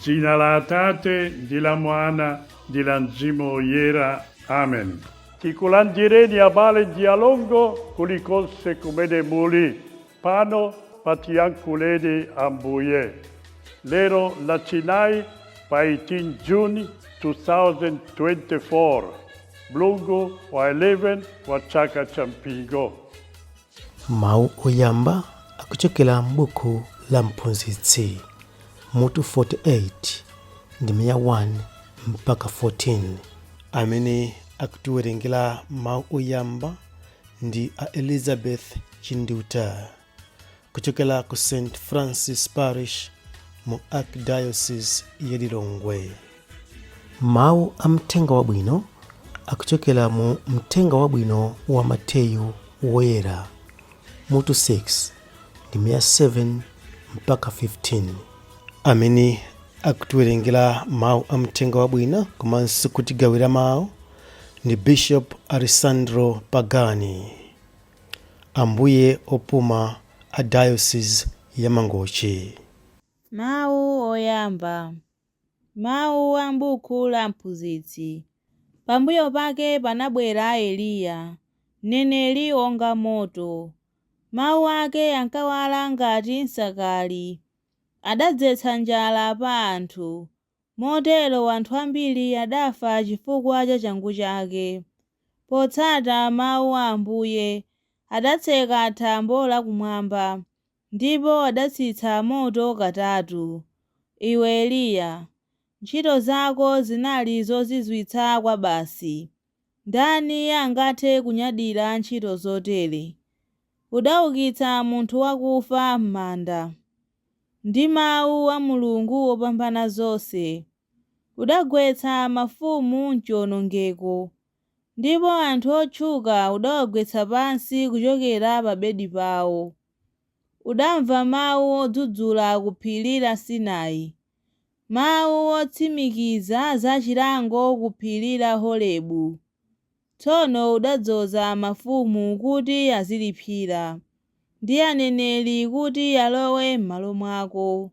Dzina la Atate, ndi la Mwana, ndi la Mzimu Woyera. Amen. Tikulandireni abale ndi alongo kulikonse kumene muli pano pa Tiyankhuleni Ambuye. Lero Lachinayi pa 18 June 2024, mlungu wa 11 wa chaka cha mpingo. Mawu oyamba akuchokera m'buku la Mphunzitsi, mutu 48, ndime ya 1 mpaka 14. Amene akutiwerengera mawu oyamba ndi a Elizabeth Chinduta kuchokera ku St Francis Parish mu Archdiocese ya Lilongwe. Mawu a Mthenga Wabwino akuchokera mu Mthenga Wabwino wa Mateyu Woyera, mutu 6, ndime ya 7 mpaka 15. Amene akutiwerengera mawu a Mthenga Wabwino komanso kutigawira mawu ndi Bishop Alessandro Pagani, Ambuye opuma a Diocese ya Mangochi. Mawu oyamba. Mawu a m'buku la Mphunzitsi. Pambuyo pake panabwera Eliya, mneneri wonga moto. Mawu ake ankawala ngati nsakali. Adadzetsa njala pa anthu, motero anthu ambiri adafa chifukwa cha changu chake. Potsata mawu a Ambuye, adatseka thambo lakumwamba, ndipo adatsitsa moto katatu. Iwe Eliya, ntchito zako zinali zozizwitsa kwabasi. Ndani angathe kunyadira ntchito zotere? Udaukitsa munthu wakufa m'manda ndi mawu a Mulungu Wopambanazonse. Udagwetsa mafumu m'chiwonongeko, ndipo anthu otchuka udawagwetsa pansi kuchokera pa bedi pawo. Udamva mawu odzudzula ku phiri la Sinai, mawu otsimikiza za chilango ku phiri la Horebu. Tsono udadzoza mafumu kuti azilipsira, ndi aneneri kuti alowe m'malo mwako.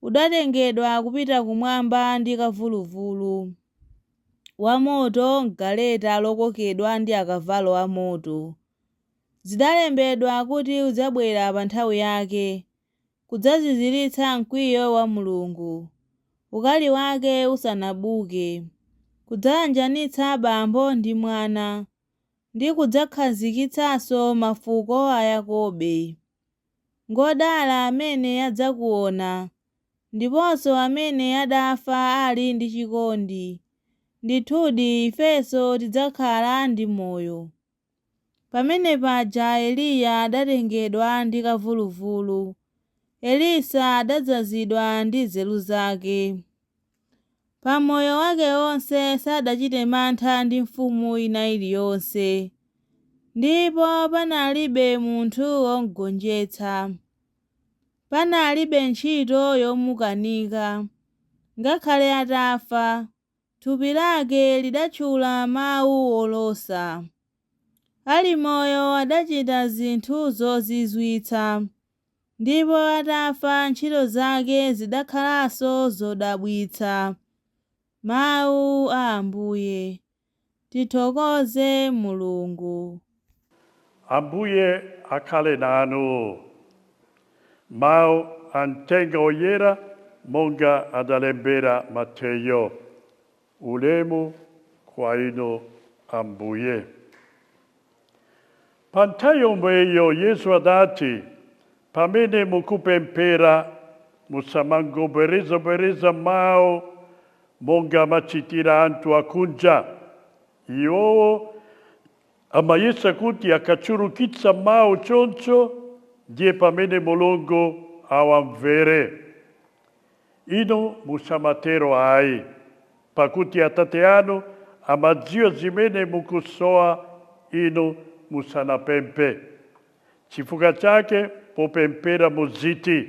Udatengedwa kupita kumwamba ndi kamvuluvulu wamoto m'galeta lokokedwa ndi akavalo amoto. Zidalembedwa kuti udzabwera pa nthawi yake, kudzaziziritsa mkwiyo wa Mulungu, ukali wake usanabuke, kudzayanjanitsa bambo ndi mwana, ndi kudzakhazikitsanso mafuko a Yakobe. Ngodala amene adzakuona, ndiponso amene adafa ali ndi chikondi. Ndithudi ifenso tidzakhala ndi moyo. Pamene paja Eliya adatengedwa ndi kamvuluvulu, Elisa adadzazidwa ndi nzeru zake. Pa moyo wake wonse sadachite mantha ndi mfumu ina iliyonse, ndipo panalibe munthu womgonjetsa. Panalibe ntchito yomukanika. Ngakhale atafa, thupi lake lidatchula mawu olosa. Ali moyo adachita zinthu zozizwitsa, ndipo atafa ntchito zake zidakhalanso zodabwitsa. Mawu a Ambuye. Tithokoze Mulungu. Ambuye akhale nanu. Mawu a Mthenga Woyera monga adalembera Mateyo. Ulemu kwa inu Ambuye. Pa nthawi yomweyo Yesu adati, pamene mukupemphera musamangobwerezabwereza mawu monga amachitira anthu akunja. Iwowo amayesa kuti akachulukitsa mawu choncho ndiye pamene Mulungu awamvere. Inu musamatero ayi, pakuti Atate anu amadziwa zimene mukusowa inu musanapemphe. Chifukwa chake popemphera muziti,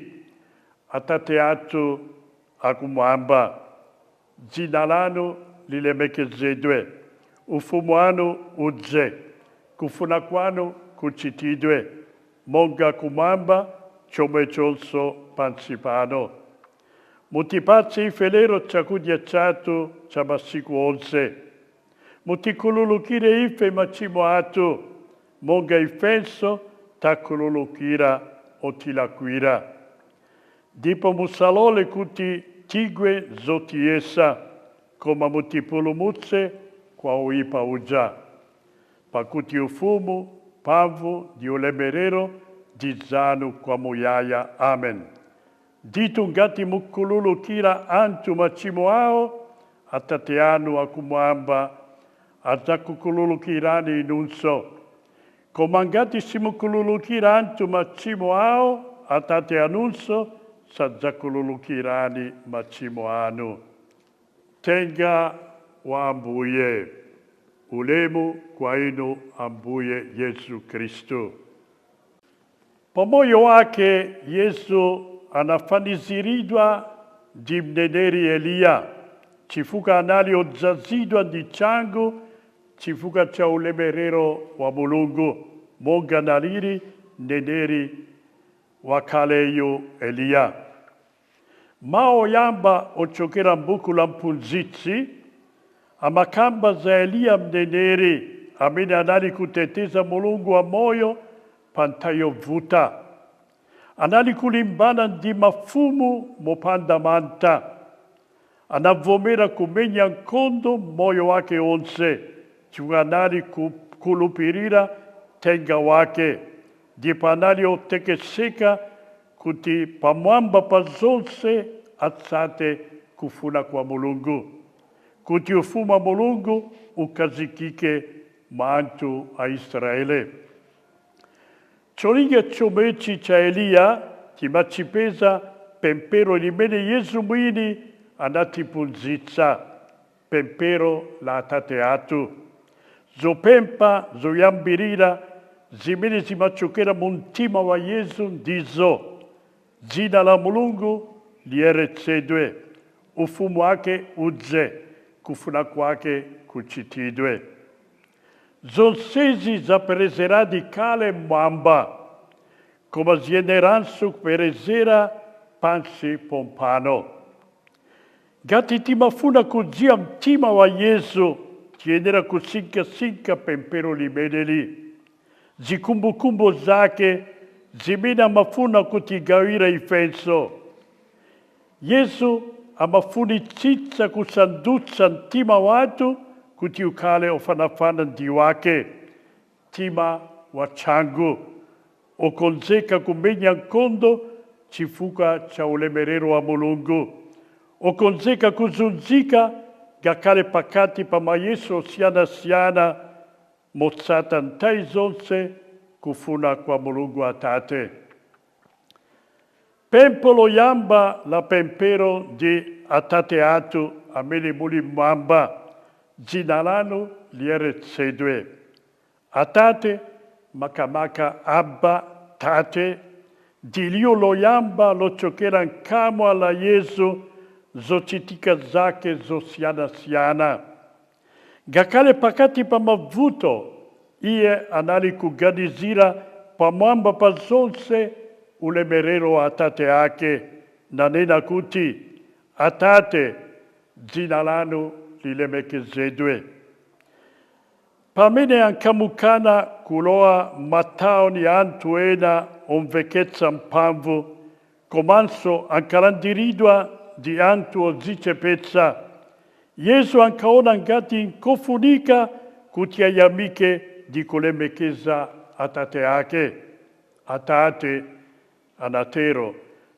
Atate athu akumwamba, dzina lanu lilemekezedwe, ufumu wanu udze, kufuna kwanu kuchitidwe, monga kumwamba chomwechonso pansi pano. Mutipatse ife lero chakudya chathu cha masiku onse. Mutikhululukire ife machimo athu, monga ifenso takhululukira otilakwira. Ndipo musalole kuti tigwe zotiyesa, koma mutipulumutse kwa oipa uja. Pakuti ufumu, mphamvu ndi ulemerero ndi zanu kwa muyaya. Amen. Ndithu ngati mukhululukira anthu machimo awo, Atate anu akumwamba adzakukhululukirani inunso. Koma ngati simukhululukira anthu machimo awo, Atate anunso sadzakhululukirani machimo anu. Uthenga wa Ambuye. Ulemu kwa inu Ambuye Yesu Kristu. Pamoyo wake Yesu anafaniziridwa ndi mneneri Eliya, chifukwa anali odzazidwa ndi changu chifukwa cha ulemerero wa Mulungu, monga analili mneneri wakaleyo Eliya. Mawu oyamba ochokera m'buku la mphunzitsi amakamba za Eliya mneneri amene anali kuteteza Mulungu wa moyo pa nthawi yovuta. Anali kulimbana ndi mafumu mopanda mantha. Anavomera kumenya nkhondo moyo wake onse chifukwa anali kukhulupirira uthenga wake, ndipo anali otekeseka kuti pamwamba pa zonse atsate kufuna kwa Mulungu, kuti ufumu wa Mulungu ukhazikike mwa anthu a Israele. Cholinga chomwechi cha Eliya timachipeza pemphero limene Yesu mwini anatiphunzitsa, pemphero la Atate athu. Zopempha zoyambirira zimene zimachokera mu mtima wa Yesu ndizo: dzina la Mulungu liyeretsedwe, ufumu wake udze, kufuna kwake kuchitidwe. Zonsezi zaperezeradi kale mmwamba, koma ziyeneranso kuperezera pansi pompano. Ngati timafuna kudziwa mtima wa Yesu, tiyenera kusinkhasinkha pemphero limeneli, zikhumbokhumbo zake zimene amafuna kutigawira ifenso. Yesu amafunitsitsa kusandutsa mtima wathu kuti ukhale ofanafana ndi wake, mtima wachangu, okonzeka kumenya nkhondo chifukwa cha ulemerero wa Mulungu, okonzeka kuzunzika ngakhale pakati pa mayeso osiyanasiyana, motsata nthawi zonse kufuna kwa Mulungu Atate. Pempho loyamba la pemphero ndi Atate athu amene muli mmwamba, dzina lanu liyeretsedwe. Atate, makamaka Abba, Tate, ndi liwu loyamba lochokera mkamwa la Yesu zochitika zake zosiyanasiyana. Ngakhale pakati pa mavuto, iye anali kuganizira pamwamba pa zonse ulemerero wa Atate ake, nanena kuti, Atate, dzina lanu lilemekezedwe. Pamene ankamukana kulowa m'matauni anthu ena omveketsa mphamvu, komanso ankalandiridwa ndi anthu odzichepetsa, Yesu ankaona ngati nkofunika kuti ayamike ndi kulemekeza Atate ake. Atate, anatero,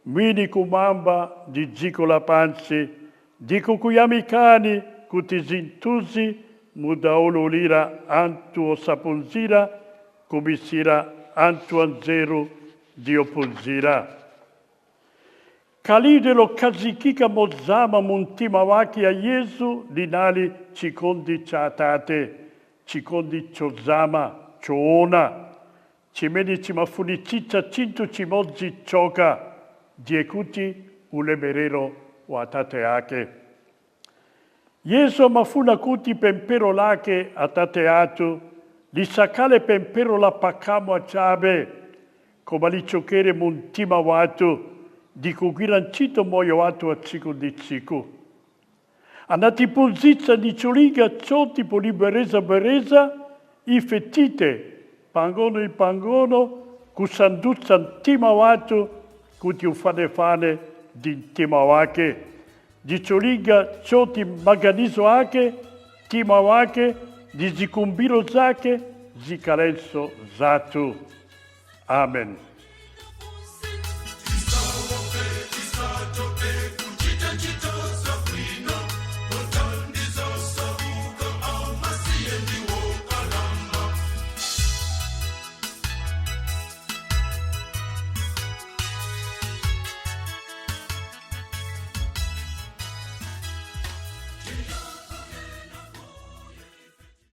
mwini kumwamba ndi dziko lapansi, ndikukuyamikani kuti zinthuzi mudaululira anthu osaphunzira, kubisira anthu anzeru ndi ophunzira. Khalidwe lokhazikika mozama mu mtima wake ya Yesu linali chikondi cha Atate, chikondi chozama, choona, chimene chimafunitsitsa chinthu chimodzi chokha, ndiye kuti ulemerero wa Atate ake. Yesu amafuna kuti pemphero lake Atate athu lisakhale pemphero la pakamwa chabe, koma lichokere mu mtima wathu ndi kugwira ntchito moyo wathu wa tsiku ndi tsiku. Anatiphunzitsa ndi cholinga choti polibwerezabwereza ife tithe pang'ono ndi pang'ono kusandutsa mtima wathu kuti ufanefane ndi mtima wake, ndi cholinga choti maganizo ake, mtima wake ndi zikhumbiro zake zikhalenso zathu. Amen.